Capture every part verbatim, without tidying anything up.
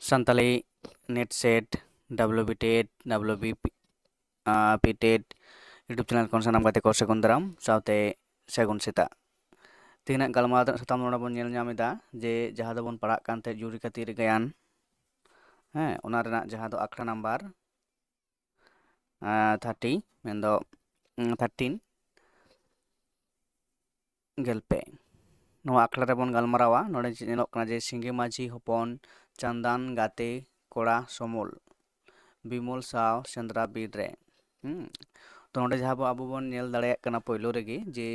Santali NET SET, WB TET, WB PTET YouTube channel ᱠᱷᱚᱱ ᱥᱟᱱᱟᱢ ᱜᱟᱛᱮ ᱠᱚ ᱥᱟᱹᱜᱩᱱ ᱫᱟᱨᱟᱢ ᱥᱟᱶᱛᱮ ᱥᱟᱹᱜᱩᱱ ᱥᱮᱛᱟᱜ᱾ ᱛᱮᱦᱮᱧᱟᱜ ᱜᱟᱞᱢᱟᱨᱟᱣ ᱨᱮᱱᱟᱜ ᱥᱟᱛᱟᱢ ᱱᱚᱰᱮ ᱵᱚᱱ ᱧᱮᱞ ᱧᱟᱢ ᱮᱫᱟ ᱡᱮ ᱡᱟᱦᱟᱸ ᱫᱚᱵᱚᱱ ᱯᱟᱲᱦᱟᱜ ᱠᱟᱱ ᱛᱟᱦᱮᱸᱫ ᱡᱩᱨᱤ ᱠᱷᱟᱹᱛᱤᱨ ᱜᱟᱭᱟᱱ, ᱦᱮᱸ, ᱚᱱᱟ ᱨᱮᱱᱟᱜ ᱡᱟᱦᱟᱸ ᱫᱚ ᱟᱠᱷᱲᱟ ᱱᱟᱢᱵᱟᱨ ᱛᱷᱟᱨᱴᱤ, ᱢᱮᱱᱫᱚ ᱛᱷᱟᱨᱴᱤᱱ, ᱜᱮᱞ ᱯᱮ᱾ ᱱᱚᱣᱟ ᱟᱠᱷᱲᱟ ᱨᱮᱵᱚᱱ ᱜᱟᱞᱢᱟᱨᱟᱣᱟ᱾ ᱱᱚᱰᱮ ᱪᱮᱫ ᱧᱮᱞᱚᱜ ᱠᱟᱱᱟ ᱡᱮ ᱥᱤᱸᱜᱮ ᱢᱟᱹᱡᱷᱤ ᱦᱚᱯᱚᱱ, ᱪᱟᱸᱫᱟᱱ ᱜᱟᱛᱮ ᱠᱚᱲᱟ ᱥᱚᱢᱚᱞ, ᱵᱤᱢᱚᱞ ᱥᱟᱶ ᱥᱮᱸᱫᱽᱨᱟ ᱵᱤᱨ ᱨᱮ᱾ ᱦᱩᱸ᱾ ᱛᱚ ᱱᱚᱰᱮ ᱡᱟᱦᱟᱸ ᱵᱚ, ᱟᱵᱚ ᱵᱚᱱ ᱧᱮᱞ ᱫᱟᱲᱮᱭᱟᱜ ᱠᱟᱱᱟ ᱯᱳᱭᱞᱳ ᱨᱮᱜᱮ ᱡᱮ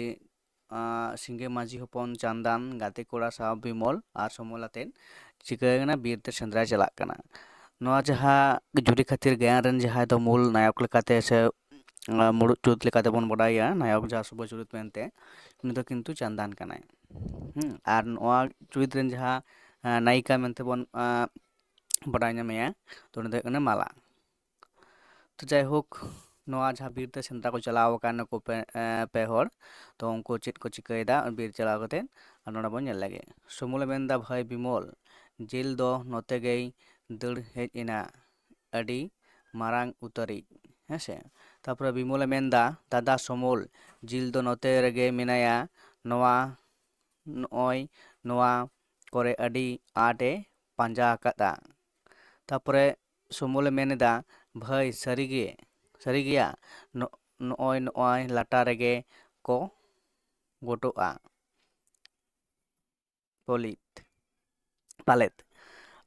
ᱟᱸ, ᱥᱤᱸᱜᱮ ᱢᱟᱹᱡᱷᱤ ᱦᱚᱯᱚᱱ ᱪᱟᱸᱫᱟᱱ ᱜᱟᱛᱮ ᱠᱚᱲᱟ ᱥᱟᱶ ᱵᱤᱢᱚᱞ ᱟᱨ ᱥᱚᱢᱚᱞ ᱟᱛᱮᱱ ᱪᱤᱠᱟᱹᱭᱮᱱᱟ, ᱵᱤᱨ ᱛᱮ ᱥᱮᱸᱫᱽᱨᱟᱭ ᱪᱟᱞᱟᱜ ᱠᱟᱱᱟ᱾ ᱱᱚᱣᱟ ᱡᱟᱦᱟᱸ ᱡᱩᱨᱤ ᱠᱷᱟᱹᱛᱤᱨ ᱜᱟᱭᱟᱱ ᱨᱮᱱ ᱡᱟᱦᱟᱸᱭ ᱫᱚ ᱢᱩᱞ ᱱᱟᱭᱚᱠ ᱞᱮᱠᱟᱛᱮ ᱥᱮ, ᱟᱸ, ᱢᱩᱲᱩᱫ ᱪᱩᱨᱤᱛ ᱞᱮᱠᱟᱛᱮ ᱵᱚᱱ ᱵᱟᱰᱟᱭᱟ ᱱᱟᱭᱚᱠ ᱡᱟᱦᱟᱸ ᱥᱩᱵᱷᱚ ᱪᱩᱨᱤᱛ ᱢᱮᱱᱛᱮ, ᱩᱱᱤ ᱫᱚ ᱠᱤᱱᱛᱩ ᱪᱟᱸᱫᱟᱱ ᱠᱟᱱᱟᱭ᱾ ᱦᱩᱸ, ᱟᱨ ᱱᱚᱣᱟ ᱪᱩᱨᱤᱛ ᱨᱮᱱ ᱡᱟᱦᱟᱸ, ᱟᱸ, ᱱᱟᱭᱤᱠᱟ ᱢᱮᱱᱛᱮ ᱵᱚᱱ, ᱟᱸ, ᱵᱟᱰᱟᱭ ᱧᱟᱢᱮᱭᱟ, ᱛᱚ ᱩᱱᱤ ᱫᱚ ᱦᱩᱭᱩᱜ ᱠᱟᱱᱟ ᱢᱟᱞᱟ᱾ ᱛᱚ ᱡᱟᱭᱦᱳᱠ, ᱱᱚᱣᱟ ᱡᱟᱦᱟᱸ ᱵᱤᱨ ᱛᱮ ᱥᱮᱸᱫᱽᱨᱟ ᱠᱚ ᱪᱟᱞᱟᱣ ᱟᱠᱟᱱ ᱱᱩᱠᱩ ᱯᱮ, ᱮ, ᱯᱮ ᱦᱚᱲ, ᱛᱚ ᱩᱱᱠᱩ ᱪᱮᱫ ᱠᱚ ᱪᱤᱠᱟᱹᱭᱮᱫᱟ ᱵᱤᱨ ᱪᱟᱞᱟᱣ ᱠᱟᱛᱮᱫ, ᱟᱨ ᱱᱚᱰᱮ ᱵᱚᱱ ᱧᱮᱞ ᱞᱮᱜᱮ᱾ ᱥᱩᱢᱩᱞᱮ ᱢᱮᱱᱫᱟ, "ᱵᱷᱟᱹᱭ ᱵᱤᱢᱚᱞ, ᱡᱤᱞ ᱫᱚ ᱱᱚᱛᱮ ᱜᱮᱭ ᱫᱟᱹᱲ ᱦᱮᱡ ᱮᱱᱟ, ᱟᱹᱰᱤ ᱢᱟᱨᱟᱝ ᱩᱛᱟᱹᱨᱤᱡ", ᱦᱮᱸ ᱥᱮ᱾ ᱛᱟᱯᱚᱨᱮ ᱵᱤᱢᱚᱞᱮ ᱢᱮᱱᱫᱟ, "ᱫᱟᱫᱟ ᱥᱩᱢᱩᱞ, ᱡᱤᱞ ᱫᱚ ᱱᱚᱛᱮ ᱨᱮᱜᱮ ᱢᱮᱱᱟᱭᱟ, ᱱᱚᱣᱟ, ᱱᱚᱜᱼᱚᱭ ᱱᱚᱣᱟ ᱠᱚᱨᱮ ᱟᱹᱰᱤ ᱟᱸᱴᱮ ᱯᱟᱸᱡᱟ ᱟᱠᱟᱫᱼᱟ᱾" ᱛᱟᱯᱚᱨᱮ ᱥᱩᱢᱩᱞᱮ ᱢᱮᱱ ᱮᱫᱟ, "ᱵᱷᱟᱹᱭ, ᱥᱟᱹᱨᱤᱜᱮ, ᱥᱟᱹᱨᱤ ᱜᱮᱭᱟ, ᱱᱚ-, ᱱᱚᱜᱼᱚᱭ, ᱱᱚᱜᱼᱚᱭ ᱞᱟᱴᱟ ᱨᱮᱜᱮ ᱠᱚ ᱜᱚᱴᱚᱜᱼᱟ ᱯᱚᱞᱤᱛ, ᱯᱟᱞᱮᱫ᱾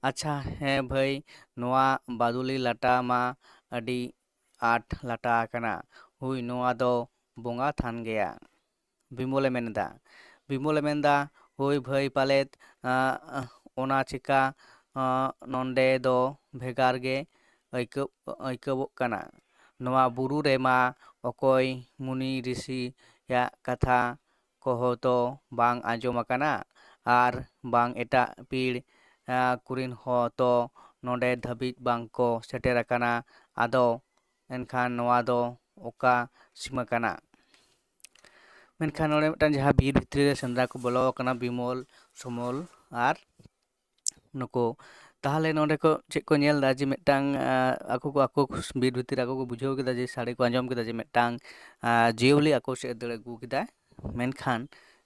ᱟᱪᱪᱷᱟ, ᱦᱮᱸ ᱵᱷᱟᱹᱭ, ᱱᱚᱣᱟ ᱵᱟᱫᱩᱞᱤ ᱞᱟᱴᱟ ᱢᱟ ᱟᱹᱰᱤ ᱟᱸᱴ ᱞᱟᱴᱟ ᱟᱠᱟᱱᱟ᱾ ᱦᱩᱭ, ᱱᱚᱣᱟ ᱫᱚ ᱵᱚᱸᱜᱟ ᱛᱷᱟᱱ ᱜᱮᱭᱟ", ᱵᱤᱢᱚᱞᱮ ᱢᱮᱱ ᱮᱫᱟ᱾ ᱵᱤᱢᱚᱞᱮ ᱢᱮᱱ ᱮᱫᱟ, "ᱦᱳᱭ ᱵᱷᱟᱹᱭ, ᱯᱟᱞᱮᱫ, ᱟᱸ, ᱚᱱᱟ ᱪᱮᱠᱟ, ᱟᱸ, ᱱᱚᱰᱮ ᱫᱚ ᱵᱷᱮᱜᱟᱨ ᱜᱮ ᱟᱹᱭᱠᱟᱹᱣ, ᱟᱹᱭᱠᱟᱹᱣᱚᱜ ᱠᱟᱱᱟ᱾ ᱱᱚᱣᱟ ᱵᱩᱨᱩ ᱨᱮᱢᱟ ᱚᱠᱚᱭ ᱢᱩᱱᱤ ᱨᱤᱥᱤᱭᱟᱜ ᱠᱟᱛᱷᱟ ᱠᱚᱦᱚᱸ ᱛᱚ ᱵᱟᱝ ᱟᱸᱡᱚᱢ ᱟᱠᱟᱱᱟ, ᱟᱨ ᱵᱟᱝ ᱮᱴᱟᱜ ᱯᱤᱲ, ᱟᱸ, ᱠᱚᱨᱮᱱ ᱦᱚᱸ ᱛᱚ ᱱᱚᱰᱮ ᱫᱷᱟᱹᱵᱤᱡ ᱵᱟᱝ ᱠᱚ ᱥᱮᱴᱮᱨ ᱟᱠᱟᱱᱟ᱾ ᱟᱫᱚ ᱮᱱᱠᱷᱟᱱ ᱱᱚᱣᱟ ᱫᱚ ᱚᱠᱟ ᱥᱤᱢᱟᱹ ᱠᱟᱱᱟ?" ᱢᱮᱱᱠᱷᱟᱱ ᱱᱚᱰᱮ ᱢᱤᱫᱴᱟᱝ ᱡᱟᱦᱟᱸ ᱵᱤᱨ ᱵᱷᱤᱛᱨᱤ ᱨᱮ ᱥᱮᱸᱫᱽᱨᱟ ᱠᱚ ᱵᱚᱞᱚ ᱟᱠᱟᱱᱟ ᱵᱤᱢᱚᱞ, ᱥᱩᱢᱚᱞ ᱟᱨ ᱱᱩᱠᱩ᱾ ᱛᱟᱦᱚᱞᱮ ᱱᱚᱰᱮ ᱠᱚ ᱪᱮᱫ ᱠᱚ ᱧᱮᱞ ᱮᱫᱟ ᱡᱮ ᱢᱤᱫᱴᱟᱝ, ᱟᱸ, ᱟᱠᱚ ᱠᱚ, ᱟᱠᱚ ᱵᱤᱨ ᱵᱷᱤᱛᱤᱨ ᱟᱠᱚ ᱠᱚ ᱵᱩᱡᱷᱟᱹᱣ ᱠᱮᱫᱟ ᱡᱮ ᱥᱟᱰᱮ ᱠᱚ ᱟᱸᱡᱚᱢ ᱠᱮᱫᱟ ᱡᱮ ᱢᱤᱫᱴᱟᱝ, ᱟᱸ, ᱡᱤᱭᱟᱹᱞᱤ ᱟᱠᱚ ᱥᱮᱫ ᱮ ᱫᱟᱹᱲ ᱟᱹᱜᱩ ᱠᱮᱫᱟᱭ᱾ ᱢᱮᱱᱠᱷᱟᱱ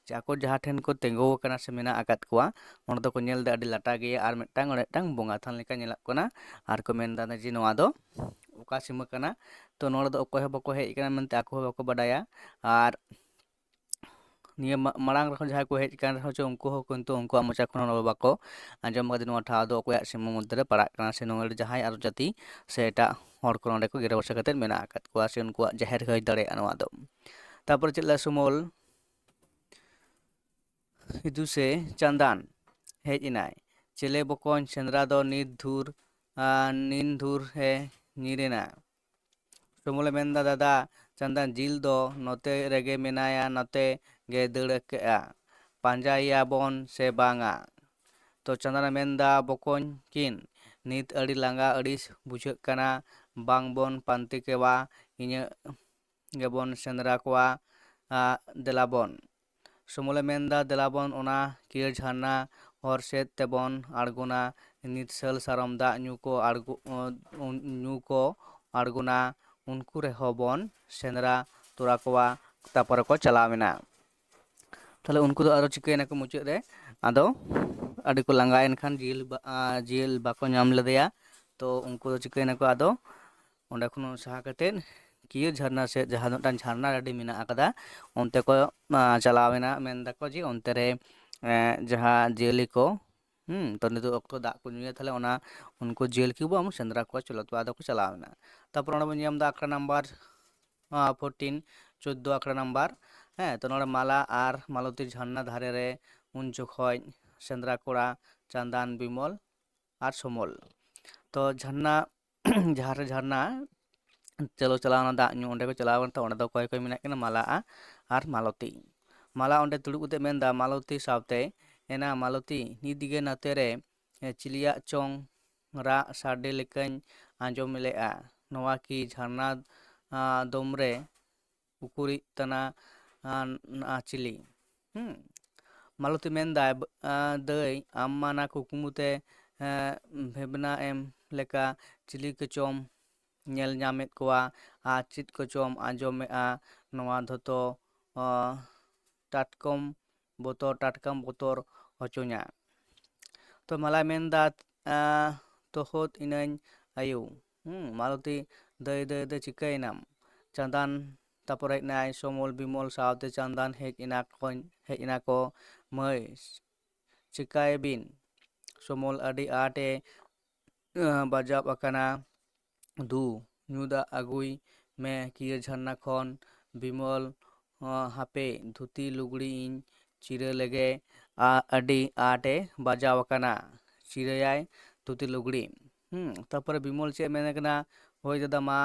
ᱡᱮ ᱟᱠᱚ ᱡᱟᱦᱟᱸ ᱴᱷᱮᱱ ᱠᱚ ᱛᱤᱸᱜᱩ ᱟᱠᱟᱱᱟ ᱥᱮ ᱢᱮᱱᱟᱜ ᱟᱠᱟᱫ ᱠᱚᱣᱟ, ᱚᱸᱰᱮ ᱫᱚᱠᱚ ᱧᱮᱞ ᱮᱫᱟ ᱟᱹᱰᱤ ᱞᱟᱴᱟ ᱜᱮᱭᱟ ᱟᱨ ᱢᱤᱫᱴᱟᱝ, ᱚᱸᱰᱮ ᱢᱤᱫᱴᱟᱝ ᱵᱚᱸᱜᱟ ᱛᱷᱟᱱ ᱞᱮᱠᱟ ᱧᱮᱞᱚᱜ ᱠᱟᱱᱟ᱾ ᱟᱨ ᱠᱚ ᱢᱮᱱ ᱮᱫᱟ ᱡᱮ ᱱᱚᱣᱟ ᱫᱚ ᱚᱠᱟ ᱥᱤᱢᱟᱹ ᱠᱟᱱᱟ? ᱛᱚ ᱱᱚᱰᱮ ᱫᱚ ᱚᱠᱚᱭ ᱦᱚᱸ ᱵᱟᱠᱚ ᱦᱮᱡ ᱟᱠᱟᱱᱟ ᱢᱮᱱᱛᱮ ᱟᱠᱚ ᱦᱚᱸ ᱵᱟᱠᱚ ᱵᱟᱰᱟᱭᱟ᱾ ᱟᱨ ᱱᱤᱭᱟᱹ ᱢᱟ-, ᱢᱟᱲᱟᱝ ᱨᱮᱦᱚᱸ ᱡᱟᱦᱟᱸᱭ ᱠᱚ ᱦᱮᱡ ᱟᱠᱟᱱ ᱨᱮᱦᱚᱸ ᱪᱚ, ᱩᱱᱠᱩ ᱦᱚᱸ ᱠᱤᱱᱛᱩ ᱩᱱᱠᱩᱣᱟᱜ ᱢᱚᱪᱟ ᱠᱷᱚᱱ ᱦᱚᱸ ᱵᱟᱠᱚ ᱟᱸᱡᱚᱢ ᱟᱠᱟᱫᱟ ᱱᱚᱣᱟ ᱴᱷᱟᱶ ᱫᱚ ᱚᱠᱚᱭᱟᱜ ᱥᱤᱢᱟᱹ ᱢᱚᱫᱽᱫᱷᱮ ᱨᱮ ᱯᱟᱲᱟᱜ ᱠᱟᱱᱟ ᱥᱮ ᱱᱚᱣᱟ ᱨᱮ ᱡᱟᱦᱟᱸᱭ ᱟᱨᱚ ᱡᱟᱹᱛᱤ ᱥᱮ ᱮᱴᱟᱜ ᱦᱚᱲ ᱠᱚ ᱱᱚᱰᱮ ᱠᱚ ᱜᱤᱨᱟᱹᱵᱟᱥᱟ ᱠᱟᱛᱮᱫ ᱢᱮᱱᱟᱜ ᱟᱠᱟᱫ ᱠᱚᱣᱟ ᱥᱮ ᱩᱱᱠᱩᱣᱟᱜ ᱡᱟᱦᱮᱨ ᱦᱩᱭ ᱫᱟᱲᱮᱭᱟᱜᱼᱟ ᱱᱚᱣᱟ ᱫᱚ᱾ ᱛᱟᱯᱚᱨᱮ ᱪᱮᱫ ᱞᱮᱫᱟ ᱥᱩᱢᱚᱞ ᱤᱫᱩ ᱥᱮ ᱪᱟᱸᱫᱟᱱ ᱦᱮᱡ ᱮᱱᱟᱭ᱾ ᱪᱮᱞᱮ ᱵᱚᱠᱚᱧ ᱥᱮᱸᱫᱽᱨᱟ ᱫᱚ ᱱᱤᱛ ᱫᱷᱩᱨ, ᱟᱨ ᱱᱤᱱ ᱫᱷᱩᱨ ᱮ ᱧᱤᱨ ᱮᱱᱟ᱾ ᱥᱩᱢᱚᱞᱮ ᱢᱮᱱᱫᱟ, "ᱫᱟᱫᱟ, ᱪᱟᱸᱫᱟᱱ ᱡᱤᱞ ᱫᱚ ᱱᱚᱛᱮ ᱨᱮᱜᱮ ᱢᱮᱱᱟᱭᱟ, ᱱᱚᱛᱮ ᱜᱮ ᱫᱟᱹᱲ ᱠᱮᱜᱼᱟ, ᱯᱟᱸᱡᱟᱭᱮᱭᱟᱵᱚᱱ ᱥᱮ ᱵᱟᱝᱟ?" ᱛᱚ ᱪᱟᱸᱫᱟᱱᱮ ᱢᱮᱱᱫᱟ, "ᱵᱚᱠᱚᱧ ᱠᱤᱱ, ᱱᱤᱛ ᱟᱹᱰᱤ ᱞᱟᱸᱜᱟ ᱟᱹᱲᱤᱥ ᱵᱩᱡᱷᱟᱹᱜ ᱠᱟᱱᱟ, ᱵᱟᱝᱵᱚᱱ ᱯᱟᱱᱛᱮ ᱠᱚᱣᱟ, ᱤᱧᱟᱹᱜ ᱜᱮᱵᱚᱱ ᱥᱮᱸᱫᱽᱨᱟ ᱠᱚᱣᱟ, ᱟ, ᱫᱮᱞᱟᱵᱚᱱ᱾" ᱥᱩᱢᱚᱞᱮ ᱢᱮᱱᱫᱟ, "ᱫᱮᱞᱟᱵᱚᱱ ᱚᱱᱟ ᱠᱤᱭᱟᱹ ᱡᱷᱟᱨᱱᱟ ᱦᱚᱨ ᱥᱮᱫ ᱛᱮᱵᱚᱱ ᱟᱬᱜᱚᱱᱟ, ᱱᱤᱛ ᱥᱟᱹᱞ ᱥᱟᱨᱚᱢ ᱫᱟᱜ ᱧᱩ ᱠᱚ ᱟᱬᱜᱚ-, ᱧᱩ ᱠᱚ ᱟᱬᱜᱚᱱᱟ, ᱩᱱᱠᱩ ᱨᱮᱦᱚᱸ ᱵᱚᱱ ᱥᱮᱸᱫᱽᱨᱟ ᱛᱚᱨᱟ ᱠᱚᱣᱟ᱾" ᱛᱟᱯᱚᱨᱮ ᱠᱚ ᱪᱟᱞᱟᱣ ᱮᱱᱟ᱾ ᱛᱟᱦᱞᱮ ᱩᱱᱠᱩ ᱫᱚ ᱟᱨᱚ ᱪᱤᱠᱟᱹᱭᱮᱱᱟᱠᱚ ᱢᱩᱪᱟᱹᱫ ᱨᱮ? ᱟᱫᱚ ᱟᱹᱰᱤ ᱠᱚ ᱞᱟᱸᱜᱟᱭᱮᱱ ᱠᱷᱟᱱ ᱡᱤᱞ ᱵᱟ-, ᱟ, ᱡᱤᱞ ᱵᱟᱠᱚ ᱧᱟᱢ ᱞᱮᱫᱮᱭᱟ᱾ ᱛᱚ ᱩᱱᱠᱩ ᱫᱚ ᱪᱤᱠᱟᱹᱭᱮᱱᱟᱠᱚ? ᱟᱫᱚ ᱚᱸᱰᱮ ᱠᱷᱚᱱ ᱥᱟᱦᱟ ᱠᱟᱛᱮᱫ ᱠᱤᱭᱟᱹ ᱡᱷᱟᱨᱱᱟ ᱥᱮᱫ, ᱡᱟᱦᱟᱸ ᱫᱚ ᱢᱤᱫᱴᱟᱝ ᱡᱷᱟᱨᱱᱟ ᱰᱟᱹᱰᱤ ᱢᱮᱱᱟᱜ ᱟᱠᱟᱫᱟ, ᱚᱱᱛᱮ ᱠᱚ, ᱟ, ᱪᱟᱞᱟᱣ ᱮᱱᱟ᱾ ᱢᱮᱱ ᱫᱟᱠᱚ ᱡᱮ ᱚᱱᱛᱮ ᱨᱮ, ᱮ, ᱡᱟᱦᱟᱸ ᱡᱤᱭᱟᱹᱞᱤ ᱠᱚ, ᱦᱩᱸ, ᱛᱚ ᱱᱤᱛᱚᱜ ᱚᱠᱛᱚ ᱫᱟᱜ ᱠᱚ ᱧᱩᱭᱟ, ᱛᱟᱦᱞᱮ ᱚᱱᱟ ᱩᱱᱠᱩ ᱡᱤᱭᱟᱹᱞᱤ ᱠᱚᱵᱚ ᱟᱵᱚ ᱥᱮᱸᱫᱽᱨᱟ ᱠᱚᱣᱟ, ᱪᱚᱞᱚ ᱛᱚ ᱟᱫᱚ ᱠᱚ ᱪᱟᱞᱟᱣ ᱮᱱᱟ᱾ ᱛᱟᱯᱚᱨ ᱚᱸᱰᱮ ᱵᱚᱱ ᱧᱟᱢ ᱮᱫᱟ ᱟᱠᱷᱲᱟ ᱱᱟᱢᱵᱟᱨ, ᱟ, ᱯᱷᱳᱨᱴᱤᱱ, ᱪᱳᱫᱽᱫᱳ ᱟᱠᱷᱲᱟ ᱱᱟᱢᱵᱟᱨ᱾ ᱦᱮᱸ, ᱛᱚ ᱱᱚᱰᱮ ᱢᱟᱞᱟ ᱟᱨ ᱢᱟᱞᱚᱛᱤ ᱡᱷᱟᱨᱱᱟ ᱫᱷᱟᱨᱮ ᱨᱮ ᱩᱱ ᱡᱚᱠᱷᱚᱡ ᱥᱮᱸᱫᱽᱨᱟ ᱠᱚᱲᱟ ᱪᱟᱸᱫᱟᱱ, ᱵᱤᱢᱚᱞ ᱟᱨ ᱥᱚᱢᱚᱞ᱾ ᱛᱚ ᱡᱷᱟᱨᱱᱟ, ᱡᱟᱦᱟᱸ ᱨᱮ ᱡᱷᱟᱨᱱᱟ ᱪᱟᱹᱞᱩ ᱪᱟᱞᱟᱣᱱᱟ ᱫᱟᱜ ᱧᱩ, ᱚᱸᱰᱮ ᱠᱚ ᱪᱟᱞᱟᱣ ᱮᱱᱟ᱾ ᱛᱚ ᱚᱸᱰᱮ ᱫᱚ ᱚᱠᱚᱭ ᱚᱠᱚᱭ ᱢᱮᱱᱟᱜ ᱠᱤᱱᱟ? ᱢᱟᱞᱟ ᱟ-, ᱟᱨ ᱢᱟᱞᱚᱛᱤ᱾ ᱢᱟᱞᱟ ᱚᱸᱰᱮ ᱫᱩᱲᱩᱵ ᱠᱟᱛᱮ ᱢᱮᱱᱫᱟ ᱢᱟᱞᱚᱛᱤ ᱥᱟᱶᱛᱮ, "ᱮᱱᱟ ᱢᱟᱞᱚᱛᱤ, ᱱᱤᱛ ᱜᱮ ᱱᱚᱛᱮ ᱨᱮ, ᱮ, ᱪᱤᱞᱤᱭᱟᱜ ᱪᱚᱝ ᱨᱟᱜ ᱥᱟᱰᱮ ᱞᱮᱠᱟᱧ ᱟᱸᱡᱚᱢ ᱞᱮᱜᱼᱟ᱾ ᱱᱚᱣᱟ ᱠᱤ ᱡᱷᱟᱨᱱᱟ, ᱟ, ᱫᱚᱢ ᱨᱮ ᱩᱠᱩᱨᱤᱡ ᱛᱟᱱᱟ, ᱟ, ᱱᱟ ᱪᱤᱞᱤ?" ᱦᱩᱸ᱾ ᱢᱟᱞᱚᱛᱤ ᱢᱮᱱᱫᱟᱭ, ᱵ-, ᱟ, ᱫᱟᱹᱭ, ᱟᱢ ᱢᱟ ᱱᱟ ᱠᱩᱠᱢᱩ ᱛᱮ, ᱮ, ᱵᱷᱮᱵᱽᱱᱟ ᱮᱢ ᱞᱮᱠᱟ ᱪᱤᱞᱤ ᱠᱚᱪᱚᱢ ᱧᱮᱞ ᱧᱟᱢᱮᱫ ᱠᱚᱣᱟ ᱟᱨ ᱪᱮᱫ ᱠᱚᱪᱚᱢ ᱟᱸᱡᱚᱢᱮᱫᱼᱟ, ᱱᱚᱣᱟ ᱫᱚᱛᱚ, ᱟ, ᱴᱟᱴᱠᱚᱢ ᱵᱚᱛᱚᱨ, ᱴᱟᱴᱠᱟᱢ ᱵᱚᱛᱚᱨ ᱦᱚᱪᱚᱧᱟ᱾ ᱛᱚ ᱢᱟᱞᱟᱭ ᱢᱮᱱᱫᱟ, ᱟ, ᱛᱚᱦᱚᱫ ᱤᱱᱟᱹᱧ ᱟᱭᱳ᱾ ᱦᱩᱸ, ᱢᱟᱞᱚᱛᱤ, ᱫᱟᱹᱭ, ᱫᱟᱹᱭ, ᱫᱟᱹᱭ, ᱪᱤᱠᱟᱹᱭᱮᱱᱟᱢ? ᱪᱟᱸᱫᱟᱱ ᱛᱟᱯᱚᱨ ᱦᱮᱡ ᱮᱱᱟᱭ ᱥᱚᱢᱚᱞ, ᱵᱤᱢᱚᱞ ᱥᱟᱶᱛᱮ ᱪᱟᱸᱫᱟᱱ ᱦᱮᱡ ᱮᱱᱟ ᱠᱚ, ᱦᱮᱡ ᱮᱱᱟ ᱠᱚ᱾ ᱢᱟᱹᱭ, ᱪᱤᱠᱟᱹᱭ ᱵᱤᱱ? ᱥᱚᱢᱚᱞ ᱟᱹᱰᱤ ᱟᱸᱴᱮ, ᱟᱸ, ᱵᱟᱡᱟᱣ ᱟᱠᱟᱱᱟ᱾ ᱫᱩ, ᱧᱩ ᱫᱟᱜ ᱟᱹᱜᱩᱭ ᱢᱮ ᱠᱤᱭᱟᱹ ᱡᱷᱟᱨᱱᱟ ᱠᱷᱚᱱ᱾ ᱵᱤᱢᱚᱞ, ᱟᱸ, ᱦᱟᱯᱮ, ᱫᱷᱩᱛᱤ ᱞᱩᱜᱽᱲᱤ ᱤᱧ ᱪᱤᱨᱟᱹ ᱞᱮᱜᱮ, ᱟ-, ᱟᱹᱰᱤ ᱟᱸᱴᱮ ᱵᱟᱡᱟᱣ ᱟᱠᱟᱱᱟ᱾ ᱪᱤᱨᱟᱹᱭᱟᱭ ᱫᱷᱩᱛᱤ ᱞᱩᱜᱽᱲᱤ᱾ ᱦᱩᱸ, ᱛᱟᱯᱚᱨᱮ ᱵᱤᱢᱚᱞ ᱪᱮᱫ ᱮ ᱢᱮᱱᱮ ᱠᱟᱱᱟ? ᱦᱳᱭ ᱫᱟᱫᱟ, ᱢᱟ,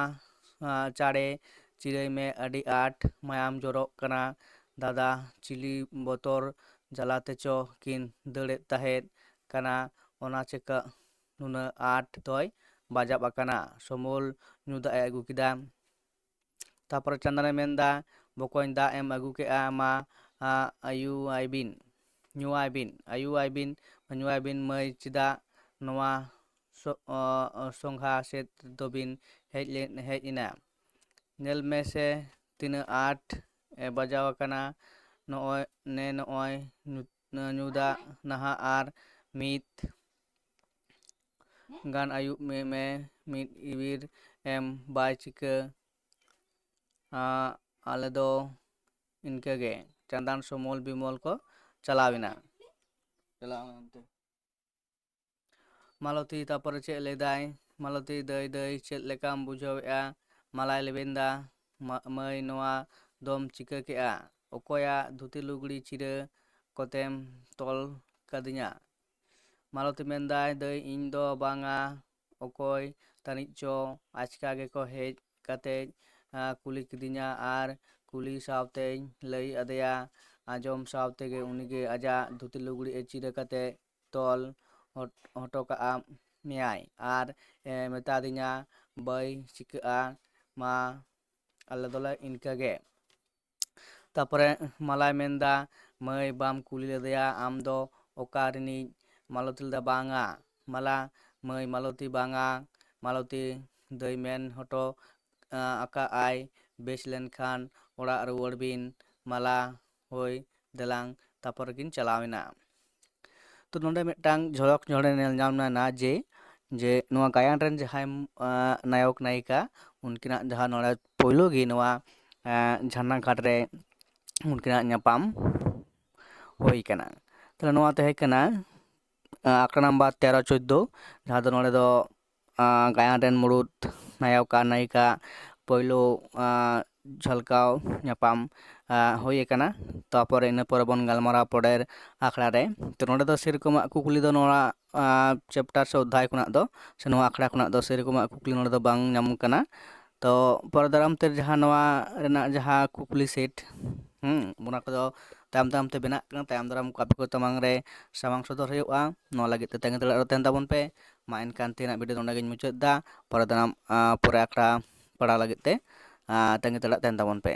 ᱟ, ᱪᱟᱲᱮ ᱪᱤᱨᱟᱹᱭ ᱢᱮ, ᱟᱹᱰᱤ ᱟᱸᱴ ᱢᱟᱭᱟᱢ ᱡᱚᱨᱚᱜ ᱠᱟᱱᱟ᱾ ᱫᱟᱫᱟ, ᱪᱤᱞᱤ ᱵᱚᱛᱚᱨ ᱡᱟᱞᱟ ᱛᱮᱪᱚ ᱠᱤᱱ ᱫᱟᱹᱲᱮᱫ ᱛᱟᱦᱮᱸᱫ ᱠᱟᱱᱟ, ᱚᱱᱟ ᱪᱮᱠᱟ ᱱᱩᱱᱟᱹᱜ ᱟᱸᱴ ᱫᱚᱭ ᱵᱟᱡᱟᱣ ᱟᱠᱟᱱᱟ? ᱥᱚᱢᱚᱞ ᱧᱩ ᱫᱟᱜ ᱮ ᱟᱹᱜᱩ ᱠᱮᱫᱟ᱾ ᱛᱟᱯᱚᱨᱮ ᱪᱟᱸᱫᱟᱱᱮ ᱢᱮᱱᱫᱟ, ᱵᱚᱠᱚᱧ, ᱫᱟᱜ ᱮᱢ ᱟᱹᱜᱩ ᱠᱮᱜᱼᱟ, ᱢᱟ, ᱟ, ᱟᱭᱩᱣᱟᱭ ᱵᱤᱱ, ᱧᱩᱣᱟᱭ ᱵᱤᱱ, ᱟᱭᱩᱣᱟᱭ ᱵᱤᱱ, ᱧᱩᱣᱟᱭ ᱵᱤᱱ ᱢᱟᱹᱭ, ᱪᱮᱫᱟᱜ ᱱᱚᱣᱟ ᱥᱚ-, ᱚ, ᱥᱚᱸᱜᱷᱟ ᱥᱮᱫ ᱫᱚᱵᱤᱱ ᱦᱮᱡ ᱞᱮᱱ, ᱦᱮᱡ ᱮᱱᱟ? ᱧᱮᱞ ᱢᱮᱥᱮ ᱛᱤᱱᱟᱹᱜ ᱟᱸᱴ ᱮ ᱵᱟᱡᱟᱣ ᱟᱠᱟᱱᱟ᱾ ᱱᱚᱜᱼᱚᱭ, ᱱᱮ ᱱᱚᱜᱼᱚᱭ ᱧᱩ-, ᱧᱩ ᱫᱟᱜ ᱱᱟᱦᱟᱜ ᱟᱨ ᱢᱤᱫ ᱜᱟᱱ ᱟᱹᱭᱩᱵ ᱢᱮ, ᱢᱮ, ᱢᱤᱫ ᱤᱣᱤᱨ ᱮᱢ ᱵᱟᱭ ᱪᱤᱠᱟᱹ, ᱟ, ᱟᱞᱮ ᱫᱚ ᱤᱱᱠᱟᱹ ᱜᱮ᱾ ᱪᱟᱸᱫᱟᱱ, ᱥᱚᱢᱚᱞ, ᱵᱤᱢᱚᱞ ᱠᱚ ᱪᱟᱞᱟᱣ ᱮᱱᱟ᱾ ᱪᱟᱞᱟᱣ ᱮᱱᱟ ᱚᱱᱛᱮ᱾ ᱢᱟᱞᱚᱛᱤ ᱛᱟᱯᱚᱨᱮ ᱪᱮᱫ ᱞᱟᱹᱭᱫᱟᱭ? ᱢᱟᱞᱚᱛᱤ, ᱫᱟᱹᱭ, ᱫᱟᱹᱭ, ᱪᱮᱫ ᱞᱮᱠᱟᱢ ᱵᱩᱡᱷᱟᱹᱣᱮᱫᱼᱟ? ᱢᱟᱞᱟᱭ ᱞᱮᱵᱮᱱᱫᱟ, ᱢᱟ-, ᱢᱟᱹᱭ, ᱱᱚᱣᱟ ᱫᱚᱢ ᱪᱤᱠᱟᱹ ᱠᱮᱜᱼᱟ? ᱚᱠᱚᱭᱟᱜ ᱫᱷᱩᱛᱤ ᱞᱩᱜᱽᱲᱤ ᱪᱤᱨᱟᱹ ᱠᱚᱛᱮᱢ ᱛᱚᱞ ᱠᱟᱫᱤᱧᱟ? ᱢᱟᱞᱚᱛᱤ ᱢᱮᱱᱫᱟᱭ, ᱫᱟᱹᱭ, ᱤᱧ ᱫᱚ ᱵᱟᱝᱟ, ᱚᱠᱚᱭ ᱛᱟᱹᱱᱤᱡ ᱪᱚ ᱟᱪᱠᱟ ᱜᱮᱠᱚ ᱦᱮᱡ ᱠᱟᱛᱮᱡ, ᱟ, ᱠᱩᱞᱤ ᱠᱤᱫᱤᱧᱟ ᱟᱨ ᱠᱩᱞᱤ ᱥᱟᱶᱛᱮᱧ ᱞᱟᱹᱭ ᱟᱫᱮᱭᱟ᱾ ᱟᱸᱡᱚᱢ ᱥᱟᱶ ᱛᱮᱜᱮ ᱩᱱᱤᱜᱮ ᱟᱡᱟᱜ ᱫᱷᱩᱛᱤ ᱞᱩᱜᱽᱲᱤᱡ ᱮ ᱪᱤᱨᱟᱹ ᱠᱟᱛᱮ ᱛᱚᱞ ᱦᱚᱴ-, ᱦᱚᱴᱚ ᱠᱟᱜᱼᱟ ᱢᱮᱭᱟᱭ ᱟᱨ ᱮ ᱢᱮᱛᱟᱫᱤᱧᱟ, ᱵᱟᱹᱭ ᱪᱤᱠᱟᱹᱜᱼᱟ, ᱢᱟ ᱟᱞᱮ ᱫᱚᱞᱮ ᱤᱱᱠᱟᱹ ᱜᱮ᱾ ᱛᱟᱯᱚᱨᱮ ᱢᱟᱞᱟᱭ ᱢᱮᱱᱫᱟ, ᱢᱟᱹᱭ ᱵᱟᱢ ᱠᱩᱞᱤ ᱞᱮᱫᱮᱭᱟ ᱟᱢ ᱫᱚ ᱚᱠᱟ ᱨᱤᱱᱤᱡ? ᱢᱟᱞᱚᱛᱤ ᱞᱟᱹᱭᱫᱟ, ᱵᱟᱝᱟ ᱢᱟᱞᱟ, ᱢᱟᱹᱭ ᱢᱟᱞᱚᱛᱤ ᱵᱟᱝᱟ, ᱢᱟᱞᱚᱛᱤ ᱫᱟᱹᱭ ᱢᱮᱱ ᱦᱚᱴᱚ ᱟᱠᱟᱫ ᱟᱭ, ᱵᱮᱥ ᱞᱮᱱᱠᱷᱟᱱ ᱚᱲᱟᱜ ᱨᱩᱣᱟᱹᱲ ᱵᱤᱱ ᱢᱟᱞᱟ, ᱦᱳᱭ ᱫᱮᱞᱟᱝ᱾ ᱛᱟᱨᱯᱚᱨ ᱠᱤᱱ ᱪᱟᱞᱟᱣ ᱮᱱᱟ᱾ ᱛᱚ ᱱᱚᱰᱮ ᱢᱤᱫᱴᱟᱝ ᱡᱷᱚᱞᱚᱠ ᱱᱚᱰᱮ ᱧᱮᱞ ᱧᱟᱢ ᱞᱮᱱᱟ ᱡᱮ ᱡᱮ ᱱᱚᱣᱟ ᱜᱟᱭᱟᱱ ᱨᱮᱱ ᱡᱟᱦᱟᱸᱭ ᱱᱟᱭᱚᱠ ᱱᱟᱭᱤᱠᱟ, ᱩᱱᱠᱤᱱᱟᱜ ᱡᱟᱦᱟᱸ ᱱᱚᱰᱮ ᱯᱳᱭᱞᱳ ᱜᱮ ᱱᱚᱣᱟ ᱡᱷᱟᱨᱱᱟ ᱜᱷᱟᱴ ᱨᱮ ᱩᱱᱠᱤᱱᱟᱜ ᱧᱟᱯᱟᱢ ᱦᱩᱭ ᱠᱟᱱᱟ᱾ ᱛᱟᱦᱞᱮ ᱱᱚᱣᱟ ᱛᱟᱦᱮᱸ ᱠᱟᱱᱟ ᱟᱠᱷᱲᱟ ᱱᱟᱢᱵᱟᱨ ᱛᱮᱨᱚ ᱪᱳᱫᱽᱫᱳ, ᱡᱟᱦᱟᱸ ᱫᱚ ᱱᱚᱰᱮ ᱫᱚ ᱜᱟᱭᱟᱱ ᱨᱮᱱ ᱢᱩᱲᱩᱫ ᱱᱟᱭᱚᱠ ᱟᱨ ᱱᱟᱭᱤᱠᱟ ᱯᱳᱭᱞᱳ ᱡᱷᱟᱞᱠᱟᱣ ᱧᱟᱯᱟᱢ ᱦᱩᱭ ᱟᱠᱟᱱᱟ᱾ ᱛᱟᱨᱯᱚᱨᱮ ᱤᱱᱟᱹ ᱯᱚᱨᱮ ᱵᱚᱱ ᱜᱟᱞᱢᱟᱨᱟᱣ ᱯᱚᱨᱮᱨ ᱟᱠᱷᱲᱟ ᱨᱮ᱾ ᱛᱚ ᱱᱚᱰᱮ ᱫᱚ ᱥᱮᱨᱚᱠᱚᱢᱟᱜ ᱠᱩᱠᱞᱤ ᱫᱚ ᱱᱚᱣᱟ ᱪᱮᱯᱴᱟᱨ ᱥᱮ ᱚᱫᱽᱫᱷᱟᱭ ᱠᱷᱚᱱᱟᱜ ᱫᱚ ᱥᱮ ᱱᱚᱣᱟ ᱟᱠᱷᱲᱟ ᱠᱷᱚᱱᱟᱜ ᱫᱚ ᱥᱮᱨᱚᱠᱚᱢᱟᱜ ᱠᱩᱠᱞᱤ ᱱᱚᱰᱮ ᱫᱚ ᱵᱟᱝ ᱧᱟᱢ ᱠᱟᱱᱟ᱾ ᱛᱚ ᱯᱚᱨᱮ ᱫᱟᱨᱟᱢ ᱛᱮ ᱡᱟᱦᱟᱸ ᱱᱚᱣᱟ ᱨᱮᱱᱟᱜ ᱡᱟᱦᱟᱸ ᱠᱩᱠᱞᱤ ᱥᱮᱴ, ᱦᱩᱸ, ᱚᱱᱟ ᱠᱚᱫᱚ ᱛᱟᱭᱚᱢ ᱫᱟᱨᱟᱢ ᱛᱮ ᱵᱮᱱᱟᱜ ᱠᱟᱱᱟ, ᱛᱟᱭᱚᱢ ᱫᱟᱨᱟᱢ ᱟᱯᱮ ᱠᱚ ᱥᱟᱢᱟᱝ ᱨᱮ ᱥᱟᱢᱟᱝ ᱥᱚᱫᱚᱨ ᱦᱩᱭᱩᱜᱼᱟ᱾ ᱱᱚᱣᱟ ᱞᱟᱹᱜᱤᱫ ᱛᱮ ᱛᱟᱺᱜᱤ ᱛᱟᱲᱟᱜ ᱨᱮ ᱛᱟᱦᱮᱱ ᱛᱟᱵᱚᱱ ᱯᱮ᱾ ᱢᱟ ᱮᱱᱠᱷᱟᱱ ᱛᱮᱦᱮᱧᱟᱜ ᱵᱷᱤᱰᱤᱭᱳ ᱫᱚ ᱱᱚᱰᱮ ᱜᱤᱧ ᱢᱩᱪᱟᱹᱫ ᱮᱫᱟ᱾ ᱯᱚᱨᱮ ᱫᱟᱨᱟᱢ ᱯᱚᱨᱮ ᱟᱠᱷᱲᱟ ᱯᱟᱲᱟᱣ ᱞᱟᱹᱜᱤᱫ ᱛᱮ ᱛᱟᱺᱜᱤ ᱛᱟᱲᱟᱜ ᱛᱟᱦᱮᱱ ᱛᱟᱵᱚᱱ ᱯᱮ᱾